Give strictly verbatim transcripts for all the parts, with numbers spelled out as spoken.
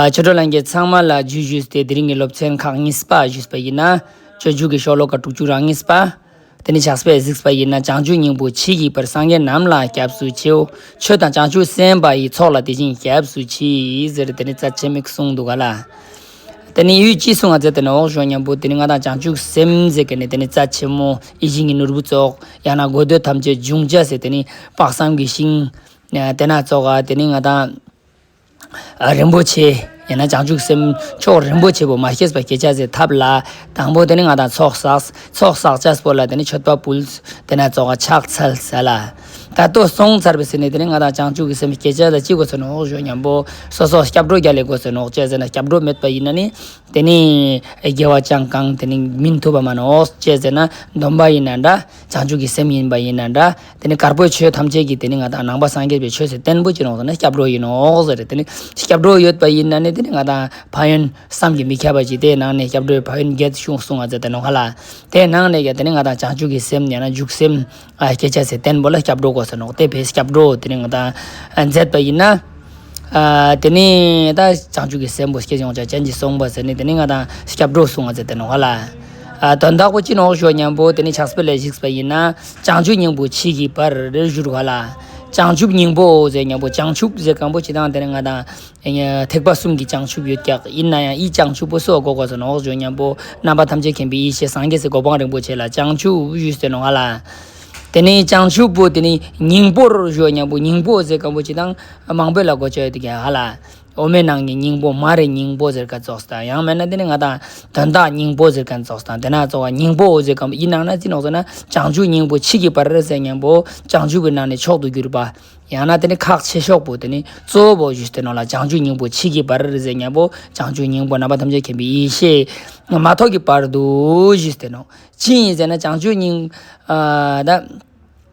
ཨ་ཆོས་གྲོགས་ལྷན་རྒྱས་ཚང་མ་ལ་ཇུ་ཞུས་ཏེ་དེ་རིང་གི་སློབ་ཚན་ཁག་གཉིས་པ་ཞུས་པ་ཡིན་ན། སྤྱོད་འཇུག་གི་ཤོ་ལོ་ཀ་དྲུག་ཅུ་རེ་གཉིས་པ། དེ་ནི་ཕྱག་དཔེ་གཟིགས་པ་ཡིན་ན། བྱང་ཆུབ་སྙིང་པོ་མཆིས་ཀྱི་བར། སངས་རྒྱས་རྣམས་ལ་སྐྱབས་སུ་མཆིའོ། ཆོས་དང་བྱང་ཆུབ་སེམས་དཔའ་ཡི། ཚོགས་ལ་དེ་བཞིན་སྐྱབས་སུ་མཆི། ཟེར་དེ་ནི་རྩ་ཆེན་མིག་གསུངས་འདུག་ག་ལེ། དེ་ནི་ཡུལ་ཅི་གསུང་ང་མཛད་དེ་ནོག་ཞུ་ཉམ་པོ་དེ་ནི་ང་དང་བྱང་ཆུབ་སེམས་ཟེར་མཁན་ནི་དེ་ནི་རྩ་ཆེན་མོ་ཡིད་བཞིན་གྱི་ནོར་བུ་ཙོགས། ཡང་ན་དགོས་འདོད་ཐམས་ཅད་འབྱུང་བྱ་ཟེར་དེ་ནི་དཔག་བསམ་གྱི་ཤིང་། དེ་ན་ཙོགས་དེ་ནི་ང་དང་རིན་པོ་ཆེ། ཡང་ན་བྱང་ཆུབ་སེམས་མཆོག་རིན་པོ་ཆེ་པོ་མ་སྐྱེས་པ་སྐྱེ་ཅེས་སི་ཐབས་ལ། དང་པོ་དེ་ནི་ང་དང་ཚོགས་བསགས། ཚོགས་བསགས་ཅེས་པོ་ལ་དེ་ནི་མཆོད་པ་ཕུལ། དེ་ན་ཙོགས་ཕྱག་འཚལ་ཟེར་ལེ། ད་ལྟོ་སོང་ཚར་བའི་ཚེ་ནི་དེ་ནི་ང་དང་བྱང་ཆུབ་ཀྱི་སེམས་སྐྱེ་ཅེས་ལ་ཅི་དགོས་ནོག་ཞུ་ཉམ་པོ་སོ་སོ་སྐྱབས་འགྲོ་རྒྱལ་ལ་དགོས་ནོག་ཅི་ཟེར་ན་སྐྱབས་འགྲོ་མེད་པ་ཡིན་ན་ནི། དེ་ནི་དགེ་བ་ཅང་གང་དེ་ནི་སྨིན་ཐུབ་པ་མ་ནོག་ཅི་ཟེར་ན་སྡོམ་པ་ཡིན་ན་འདྲ། བྱང་ཆུབ་ཀྱི་སེམས་ཡིན་པ་ཡིན་ན་འདྲ། དེ་ནི་དཀར་པོའི་ཆོས་ཐམས་ཅད་ཀྱི་དེ་ནི་ང་དང་ནང་པ་སངས་རྒྱས་པའི་ཆོས་སི་བརྟན་པོ་ཅི་ནོག་ཟེར་ན་སྐྱབས་འགྲོ་ཡིན་ནོག་ཟེར། དེ་ནི་སྐྱབས་འགྲོ་ཡོད་པ་ཡིན་ན་ནི་དེ་ནི་ང་དང་ཕན་ཡོན་བསམ་གྱིས་མི་ཁྱབ་པ་ཅིག་དེའི་ནང་ནས་སྐྱབས་འགྲོའི་ཕན་ཡོན་བརྒྱད་ཅུ་གསུང་ང་མཛད་དེ་ནོག་ཧ་ལེ། དེའི་ནང་ནས་ཀྱང་དེ་ནི་ང་དང་བྱང་ཆུབ་ཀྱི་སེམས་ཡང་ན་འཇུག་སེམས་སྐྱེ་ཅེས་སི་བརྟན་པོ་ལ་སྐྱབས་འགྲོ་དགོས་ནོག་དེ་བས་སྐྱབས་འགྲོ་དེ་ནི་ང་དང་མཛད་པ་ཡིན་ན། ཨ་དེ་ནི་ད་བྱང་ཆུབ་ཀྱི་སེམས་པོ་སྐྱེ་ཡོང་ཅེས་ཅན་གྱི་གསུངས་པ་ཟེར་ནི་དེ་ནི་ང་དང་སྐྱབས་འགྲོ་གསུང་ང་མཛད་དེ་ནོག་ཧ་ལེ། ཨ་དོན་དག་པོ་ཅི་ནོག་ཞུ་ཉམ་པོ་དེ་ནི་ཕྱག་དཔེ་ལ་གཟིགས་པ་ཡིན་ན། བྱང་ཆུབ་སྙིང་པོ་མཆིས་ཀྱི་བར་རེ་ཞུ་རུ་ཧ་ལེ། བྱང་ཆུབ་སྙིང་པོ་ཟེར་ཉམ་པོ་བྱང་ཆུབ་ཟེར་མཁན་པོ་ཅི་དང་དེ་ནི་ང་དང་ཐེག་པ་གསུམ་གྱི་བྱང་ཆུབ་ཡོད་ཀྱག་ཡིན་ན་ཡང་ཨི་བྱང་ཆུབ་པོ་སུ་དགོས་ནོག་ཞུ་ཉམ་པོ་རྣམ་པ་ཐམས་ཅད་མཁྱེན་པའི་ཡེ་ཤེས་སངས་རྒྱས་སི་གོ་འཕང་རིན་པོ་ཆེ་ལ་བྱང་ཆུབ་ཞུས་ཏེ་ནོག་ཧ་ལེ། དེ་ནི་བྱང་ཆུབ་པོ་དེ་ནི་སྙིང་པོ་རུ་ཞུ་ཉམ་པོ་སྙིང་པོ་ཟེར་མཁན་པོ་ཅི་དང་མང་པོ་ལ་གོ་ཅེས་ཡོད་ཀྱག་ཧ་ལེ། འོ་མའི་ནང་གི་སྙིང་པོ་མ་རེ་སྙིང་པོ་ཟེར་མཁན་ཙོགས་དང་ཡང་མེད་ན་དེ་ནི་ང་དང་དོན་དག་སྙིང་པོ་ཟེར་མཁན་ཙོགས་དང་དེ་ན་ཙོགས་སྙིང་པོ་ཟེར་མཁན་པོ་ཡིན་ནང་ན་ཅི་ནོག་ཟེར་ན་བྱང་ཆུབ་སྙིང་པོ་མཆིས་ཀྱི་བར་ཟེར་ཉམ་པོ་བྱང་ཆུབ་ཀྱི་ནང་ནས་མཆོག་ཏུ་གྱུར་པ། ཡང་ན་དེ་ནི་ཁག་ཆེ་ཤོས་པོ་དེ་ནི་གཙོ་བོ་ཞུས་ཏེ་ནོག་ལེ། བྱང་ཆུབ་སྙིང་པོ་མཆིས་ཀྱི་བར་ཟེར་ཉམ་པོ་བྱང་ཆུབ་སྙིང་པོ་རྣམ་པ་ཐམས་ཅད་མཁྱེན་པའི་ཡེ་ཤེས་མ་ཐོབ་ཀྱི་བར་དུ་ཞུས་ཏེ་ནོག་ཅི་ཡིན་ཟེར་ན་བྱང་ཆུབ་སྙིང་ཨ་ད་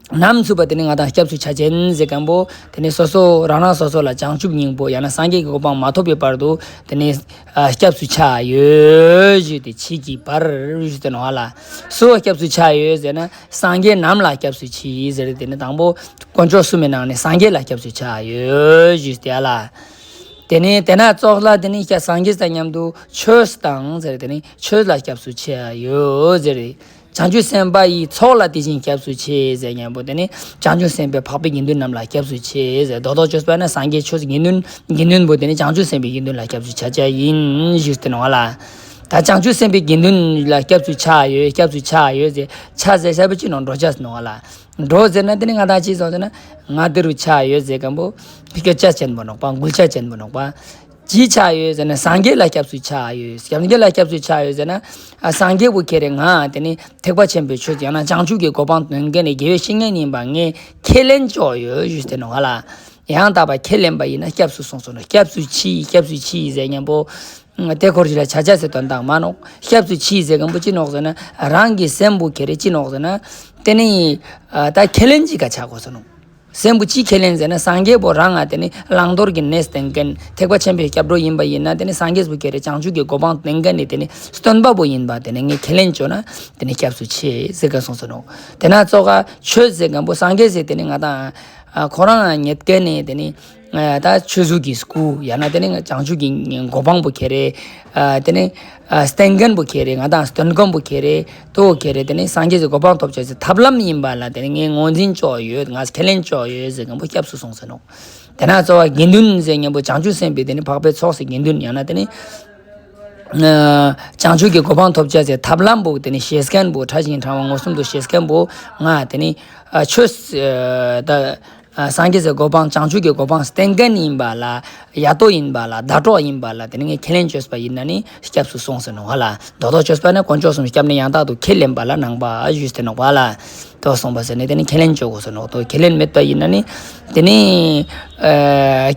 ནམ་ཚུགས་པ་དེ་ནི་ང་དང་སྐྱབས་སུ་ཆ་ཅེས་ཟེར་མཁན་པོ་དེ་ནི་སོ་སོ་རང་རང་སོ་སོ་ལ་བྱང་ཆུབ་སྙིང་པོ་ཡང་ན་སངས་རྒྱས་ཀྱི་གོ་འཕང་མ་ཐོབ་པའི་བར་དུ་དེ་ནི་ཨ་སྐྱབས་སུ་ཆ་ཡོད་ཞུས་ཏེ་མཆིས་ཀྱི་བར་ཞུས་ཏེ་ནོག་ཧ་ལེ། སུ་སྐྱབས་སུ་ཆ་ཡོད་ཟེར་ན་སངས་རྒྱས་རྣམས་ལ་སྐྱབས་སུ་མཆི་ཟེར། དེ་ནི་དང་པོ་དཀོན་མཆོག་གསུམ་མའི་ནང་ནས་སངས་རྒྱས་ལ་སྐྱབས་སུ་ཆ་ཡོད་ཞུས་ཏེ་ཡ་ལེ། དེ་ནས་དེ་ན་ཙོགས་ལ་དེ་ནི་སངས་རྒྱས་དང་མཉམ་དུ་ཆོས་དང་ཟེར། དེ་ནི་ཆོས་ལ་སྐྱབས་སུ་ཆ་ཡོད་ཟེར། བྱང་ཆུབ་སེམས་དཔའ་ཡི་ཚོགས་ལ་དེ་བཞིན་སྐྱབས་སུ་མཆི་ཟེར་མཁན་པོ་དེ་ནི་བྱང་ཆུབ་སེམས་དཔའི་འཕགས་པའི་དགེ་འདུན་རྣམས་ལ་སྐྱབས་སུ་མཆི་ཟེར། རྡོག་རྡོག་བཅོས་པ་ན་སངས་རྒྱས་ཆོས་དགེ་འདུན་དགེ་འདུན་པོ་དེ་ནི་བྱང་ཆུབ་སེམས་དཔའི་དགེ་འདུན་ལ་སྐྱབས་སུ་ཆ་ཅེས་ཡིན་ཞུས་ཏེ་ནོག་ལེ། ད་བྱང་ཆུབ་སེམས་དཔའི་དགེ་འདུན་ལ་སྐྱབས་སུ་ཆ་ཡོད་སྐྱབས་སུ་ཆ་ཡོད་ཟེར། ཆ་ཟེར་ས་པོ་ཅི་ནོག་འགྲོ་ཅེས་ནོག་ལེ། འགྲོ་ཟེར་ན་དེ་ནི་ང་དང་ཅི་སོང་ཟེར་ན་ང་དེ་རུ་ཆ་ཡོད་ཟེར་མཁན་པོ་སྐྱོད་ཅེས་ཅན་པོ་ནོག་པ། འགུལ་ཅེས་ཅན་པོ་ནོག་པ། ཅི་ཆ་ཡོད་ཟེར་ན་སངས་རྒྱས་ལ་སྐྱབས་སུ་ཆ་ཡོད། སངས་རྒྱས་ལ་སྐྱབས་སུ་ཆ་ཡོད་ཟེར་ན་ཨ་སངས་རྒྱས་པོ་ཁྱེད་རེ་ང་དེ་ནི་ཐེག་པ་ཆེན་པོའི་ཆོས་ཡང་ན་བྱང་ཆུབ་ཀྱི་གོ་འཕང་སྟོན་མཁན་ནི་དགེ་བའི་བཤེས་གཉེན་ཡིན་པ་ངས་ཁས་ལེན་ཅོ་ཡོད་ཞུས་ཏེ་ནོག་ལེ། ཡང་དག་པ་ཁས་ལེན་པ་ཡིན་ན་སྐྱབས་སུ་སོང་ཟེར་ནོག་སྐྱབས་སུ་མཆི་སྐྱབས་སུ་མཆི་ཟེར་མཁན་པོ། དེ་ཁོར་ཅི་ལ་ཆ་ཅེས་སི་དོན་དག་མ་ནོག་སྐྱབས་སུ་མཆི་ཟེར་མཁན་པོ་ཅི་ནོག་ཟེར་ན་རང་གི་སེམས་པོ་ཁྱེད་རེ་ཅི་ནོག་ཟེར་ན་དེ་ནི་ཨ་ད་ཁས་ལེན་ཅིག་ག་ཆ་དགོས་ནོག་སེམས་པོ་ཅི་ཁས་ལེན་ཟེར་ན་སངས་རྒྱས་པོ་རང་ང་དེ་ནི་བླང་དོར་གྱི་གནས་སྟོན་མཁན་ཐེག་པ་ཆེན་པོའི་སྐྱབས་འགྲོ་ཡིན་པ་ཡིན་ན་དེ་ནི་སངས་རྒྱས་པོ་ཁྱེད་རེ་བྱང་ཆུབ་ཀྱི་གོ་འཕང་སྟོན་མཁན་ནི་དེ་ནི་སྟོན་པ་པོ་ཡིན་པ་དེ་ནི་ངས་ཁས་ལེན་ཅོ་ན་དེ་ནི་སྐྱབས་སུ་མཆི་ཟེར་མཁན་སོང་ཟེར་ནོག་དེ་ན་ཙོགས་ཆོས་ཟེར་མཁན་པོ་སངས་རྒྱས་ཟེར་དེ་ནི་ང་དང་ཁོ་རང་རྙེད་མཁན་ནི་དེ་ནི། ད་ཆོས་གཟུགས་ཀྱི་སྐུ་ཡང་ན་དེ་ནི་བྱང་ཆུབ་ཀྱི་གོ་འཕང་པོ་ཁྱེད་རེ། དེ་ནི་སྟོན་མཁན་པོ་ཁྱེད་རེ་ང་དང་སྟོན་མཁན་པོ་ཁྱེད་རེ་ཏོ་ཁྱེད་རེ་དེ་ནི་སངས་རྒྱས་ཀྱི་གོ་འཕང་ཐོབ་ཅེས་སི་ཐབས་ལམ་ཡིན་པ་ལ་དེ་ནི་ངས་ངོས་འཛིན་ཅོ་ཡོད་ང་ཁས་ལེན་ཅོ་ཡོད་ཟེར་མཁན་པོ་སྐྱབས་སུ་སོང་ཟེར་ནོག་དེ་ན་གཙོ་བོ་དགེ་འདུན་ཟེར་མཁན་པོ་བྱང་ཆུབ་སེམས་དཔའི་དེ་ནི་འཕགས་པའི་ཚོགས་སི་དགེ་འདུན་ཡང་ན་དེ་ནི། བྱང་ཆུབ་ཀྱི་གོ་འཕང་ཐོབ་ཅེས་སི་ཐབས་ལམ་པོ་དེ་ནི་ཤེས་མཁན་པོ་ཕྲ་ཞིང་ཕྲ་བ་མངོན་སུམ་དུ་ཤེས་མཁན་པོ་ང་དེ་ནི་ཆོས་ད། སངས་རྒྱས་སི་གོ་འཕང་བྱང་ཆུབ་ཀྱི་གོ་འཕང་སྟོན་མཁན་ཡིན་པ་ལ་ཡ་ཏོ་ཡིན་པ་ལ་ཟླ་གྲོགས་ཡིན་པ་ལ་དེ་ནི་ངས་ཁས་ལེན་ཅོས་པ་ཡིན་ན་ནི་སྐྱབས་སུ་སོང་ཟེར་ནོག་ལེ། རྡོག་རྡོག་བཅོས་པ་ན་དཀོན་མཆོག་གསུམ་སྐྱབས་གནས་ཡང་དག་ཏུ་ཁས་ལེན་པ་ལ་ནང་པ་ཞུས་ཏེ་ནོག་པ་ལེ། ཏོ་སོང་པ་ཟེར་ནི་དེ་ནི་ཁས་ལེན་ཅོ་དགོས་ཟེར་ནོག་ཏོ་ཁས་ལེན་མེད་པ་ཡིན་ན་ནི་དེ་ནི་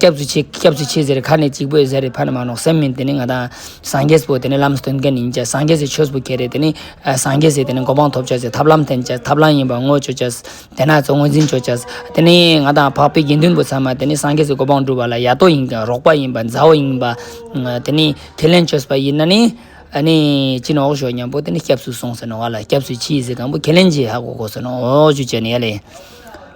སྐྱབས་སུ་མཆི་སྐྱབས་སུ་མཆི་ཟེར་ཁ་ནས་གཅིག་པོ་ཟེར་རེ་ཕན་མ་ནོག་སེམས་མིན་དེ་ནི་ང་དང་སངས་རྒྱས་པོ་དེ་ནི་ལམ་སྟོན་མཁན་ཡིན་ཅེས་སངས་རྒྱས་སི་ཆོས་པོ་ཁྱེད་རེ་དེ་ནི་སངས་རྒྱས་སི་དེ་ནི་གོ་འཕང་ཐོབ་ཅེས་སི་ཐབས་ལམ་བསྟན་ཅེས་ཐབས་ལམ་ཡིན་པ་ངོ་ཅོ་ཅེས། དེ་ན་ཚོ་ངོས་འཛིན་ཅོ་ཅེས། དེ་ནི་ང་དང་འཕགས་པའི་དགེ་འདུན་པོ་ཚང་མ་དེ་ནི་སངས་རྒྱས་སི་གོ་འཕང་སྒྲུབ་པ་ལ་ཡ་ཏོ་ཡིན་ག་རོགས་པ་ཡིན་པ་མཛའ་བོ་ཡིན་པ། དེ་ནི་ཁས་ལེན་ཅོས་པ་ཡིན་ན་ནི། ཨ་ནི་ཅི་ནོག་ཞུ་ཉམ་པོ་དེ་ནི་སྐྱབས་སུ་སོང་ཟེར་ནོག་ལེ། སྐྱབས་སུ་མཆི་ཟེར་མཁན་པོ་ཁས་ལེན་ཅིག་ཧ་གོ་དགོས་ཟེར་ནོག་ཞུ་ཅེས་ནི་ཡ་ལེ།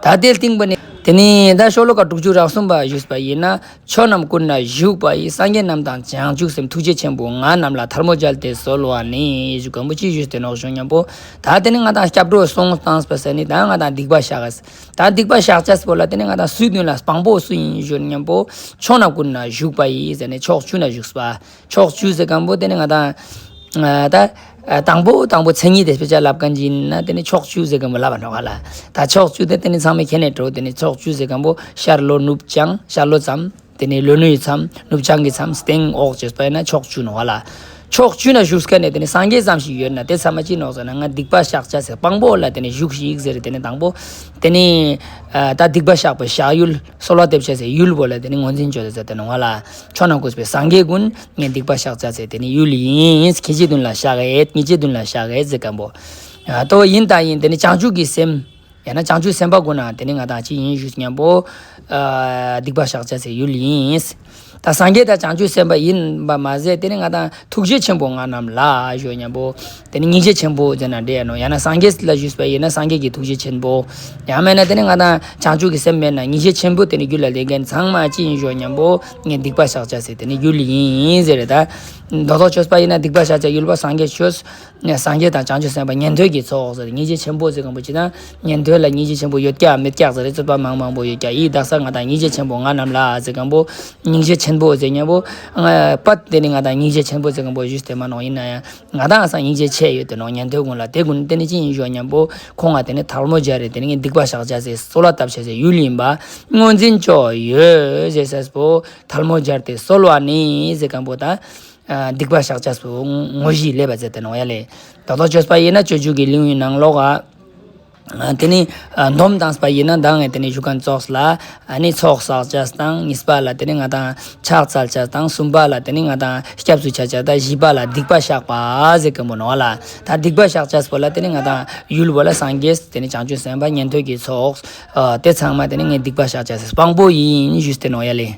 ད་དེ་སྟིང་པོ་ནི་དེ་ནི་ད་ཤོ་ལོ་ཀ་དྲུག་ཅུ་རེ་གསུམ་པ་ཞུས་པ་ཡིན་ན། ཕྱོགས་རྣམས་ཀུན་ན་བཞུགས་པ་ཡི། སངས་རྒྱས་རྣམས་དང་བྱང་ཆུབ་སེམས། ཐུགས་རྗེ་ཆེན་པོ་ང་རྣམས་ལ། ཐལ་མོ་སྦྱར་ཏེ་གསོལ་བ་ནི། ཞུ་མཁན་པོ་ཅི་ཞུས་ཏེ་ནོག་ཞུ་མཁན་པོ། ད་དེ་ནི་ང་དང་སྐྱབས་འགྲོ་གསུངས་བཏང་པ་ཟེར་ནི་ད་ང་དང་སྡིག་པ་བཤགས། ད་སྡིག་པ་བཤགས་བྱ་ཟེར་པོ་ལ་དེ་ནི་ང་དང་སུའི་མདུན་ལ་དང་པོ་སུ་ཡིན་ཞུ་མཁན་པོ། ཕྱོགས་རྣམས་ཀུན་ན་བཞུགས་པ་ཡི་ཟེར་ནི་ཕྱོགས་བཅུ་ན་བཞུགས་པ། ཕྱོགས་བཅུ་ཟེར་མཁན་པོ་དེ་ནི་ང་དང་ཨ་ད་ཨ་དང་པོ་དང་པོ་མཚན་ཉིད་དེ་སྤེ་ཆ་ལབ་མཁན་ཅིག་ཡིན་ན་དེ་ནི་ཕྱོགས་བཅུ་ཟེར་མཁན་པོ་ལབ་པ་ནོག་ལ། ད་ཕྱོགས་བཅུ་དེ་དེ་ནི་ཚང་མས་མཁྱེན་ནས་འགྲོ། དེ་ནི་ཕྱོགས་བཅུ་ཟེར་མཁན་པོ་ཤར་ལྷོ་ནུབ་བྱང་། ཤར་ལྷོ་མཚམས། དེ་ནི་ལྷོ་ནུབ་མཚམས། ནུབ་བྱང་གི་མཚམས། སྟེང་འོག་བྱས་པ་ཡིན་ན་ཕྱོགས་བཅུ་ནོག་ལ། ཕྱོགས་བཅུ་ན་བཞུགས་མཁན་ནི་དེ་ནི་སངས་རྒྱས་ཙམ་ཞིག་ཡོད་ན་དེ་ཚང་མ་ཅི་ནོག་ཟེར་ན་ང་སྡིག་པ་བཤགས་བྱ་ཟེར་དང་པོ་ལ་དེ་ནི་བཞུགས་ཤིག་ཟེར། དེ་ནི་དང་པོ་དེ་ནི་ཨ་ད་སྡིག་པ་བཤགས་པའི་བཤགས་ཡུལ། གསོལ་བ་འདེབས་བྱ་ཟེར་ཡུལ་པོ་ལ་དེ་ནི་ངོས་འཛིན་བྱོས་ཟེར་དེ་ནོག་ལ། ཕྱོགས་རྣམས་ཀུན་པའི་སངས་རྒྱས་ཀུན་ངའི་སྡིག་པ་བཤགས་བྱ་ཟེར་དེ་ནི་ཡུལ་ཡིན། ཁྱེད་ཀྱི་མདུན་ལ་བཤགས་ཡེད། ངེད་ཀྱི་མདུན་ལ་བཤགས་ཡེད་ཟེར་མཁན་པོ། ཨ་ཏོ་ཡིན་ད་ཡིན། དེ་ནི་བྱང་ཆུབ་ཀྱི་སེམས། ཡང་ན་བྱང་ཆུབ་སེམས་དཔའ་ཀུན་ན་དེ་ནི་ང་དང་ཅི་ཡིན་ཞུས་མཁན་པོ། ཨ་སྡིག་པ་བཤགས་བྱ་ཟེར་ཡུལ་ཡིན། ད་སངས་རྒྱས་དང་བྱང་ཆུབ་སེམས་དཔའ་ཡིན་པ་མ་ཟད་དེ་ནི་ང་དང་ཐུགས་རྗེ་ཆེན་པོ་ང་རྣམས་ལ་ཞུ་མཁན་པོ། དེ་ནི་སྙིང་རྗེ་ཆེན་པོ་ཟེར་ན་འགྲིག་ཡ་ནོག། ཡང་ན་སངས་རྒྱས་ལ་ཞུས་པ་ཡིན་ན་སངས་རྒྱས་ཀྱི་ཐུགས་རྗེ་ཆེན་པོ། ཡང་མེད་ན་དེ་ནི་ང་དང་བྱང་ཆུབ་ཀྱི་སེམས་མེད་ན་སྙིང་རྗེ་ཆེན་པོ་དེ་ནི་རྒྱུད་ལ་ལེན་མཁན་ཚང་མ་ཅི་ཡིན་ཞུ་མཁན་པོ། ངའི་སྡིག་པ་བཤགས་བྱ་ཟེར་དེ་ནི་ཡུལ་ཡིན་ཟེར་རེད་ད། མདོ་ཐོག་ཆོས་པ་ཡིན་ན་སྡིག་པ་བཤགས་བྱ་ཡུལ་པོ་སངས་རྒྱས་ཆོས། ནས་སངས་རྒྱས་དང་བྱང་ཆུབ་སེམས་དཔའ་ཉན་ཐོས་ཀྱི་ཚོགས་ཟེར། སྙིང་རྗེ་ཆེན་པོ་ཟེར་མཁན་པོ་ཅི་ན། ཉན་ཐོས་ལ་སྙིང་རྗེ་ཆེན་པོ་ཡོད་ཀྱག་མེད་ཀྱག་ཟེར་རེ་རྩོད་པ་མང་མང་པོ་ཡོད་ཀྱག། ཡི་དྭགས་ས་ང་དང་སྙིང་རྗེ་ཆེན་པོ་ང་རྣམས་ལ་ཟེར་མཁན་པོ། སྙིང་རྗེ་ཆེན་པོ་ཟེར་མཁན་པོ། ང་པད་དེ་ནི་ང་དང་སྙིང་རྗེ་ཆེན་པོ་ཟེར་མཁན་པོ་ཞུས་ཏེ་མ་ནོག། ཡིན་ན་ཡང་ང་དང་ས་སྙིང་རྗེ་ཆེ་ཡོད་དེ་ནོག། ཉན་ཐོས་ཀུན་ལ་དེ་ཀུན་དེ་ནི་ཅི་ཡིན་ཞུ་མཁན་པོ། ཁོང་ང་དེ་ནི་ཐལ་མོ་སྦྱར་རེ་དེ་ནི་ངའི་སྡིག་པ་བཤགས་བྱ་ཟེར་གསོལ་བ་བཏབ་བྱ་ཟེར་ཡུལ་ཡིན་པ། ངོས་འཛིན་བྱོས་ཡོད་ཟེར་ས་པོ། ཐལ་མོ་སྦྱར་ཏེ་གསོལ་བ་ནི་ཟེར་མཁན་པོ་ད། ཨ་སྡིག་པ་བཤགས་བྱ་ཟེར་དངོས་གཞི་ལེབ་བ་ཟེར་དེ་ནོག་ཡ་ལེ། ད་ལྟ་ཆོས་པ་ཡིན་ན་སྤྱོད་འཇུག་གི་ལེའུའི་ནང་ལོགས་ཨ། དེ་ནི་ཨ་འདོམ་བཏང་པ་ཡིན་ན་མདང་ངས་དེ་ནི་ཞུ་མཁན་ཚོགས་ལ་ཨ་ནི་ཚོགས་བསགས་བྱ་དང་། གཉིས་པ་ལ་དེ་ནི་ང་དང་ཕྱག་འཚལ་བྱ་དང་། གསུམ་པ་ལ་དེ་ནི་ང་དང་སྐྱབས་སུ་ཆ་བྱ་དང་། བཞི་པ་ལ་སྡིག་པ་བཤགས་པ་ཟེར་མཁན་པོ་ནོག་ལ། ད་སྡིག་པ་བཤགས་བྱ་ཟེར་པོ་ལ་དེ་ནི་ང་དང་ཡུལ་པོ་ལ་སངས་རྒྱས་དེ་ནི་བྱང་ཆུབ་སེམས་དཔའ་ཉན་ཐོས་ཀྱི་ཚོགས། ཨ་དེ་ཚང་མ་དེ་ནི་ངའི་སྡིག་པ་བཤགས་བྱ་ཟེར་དཔང་པོ་ཡིན་ཞུས་ཏེ་ནོག་ཡ་ལེ།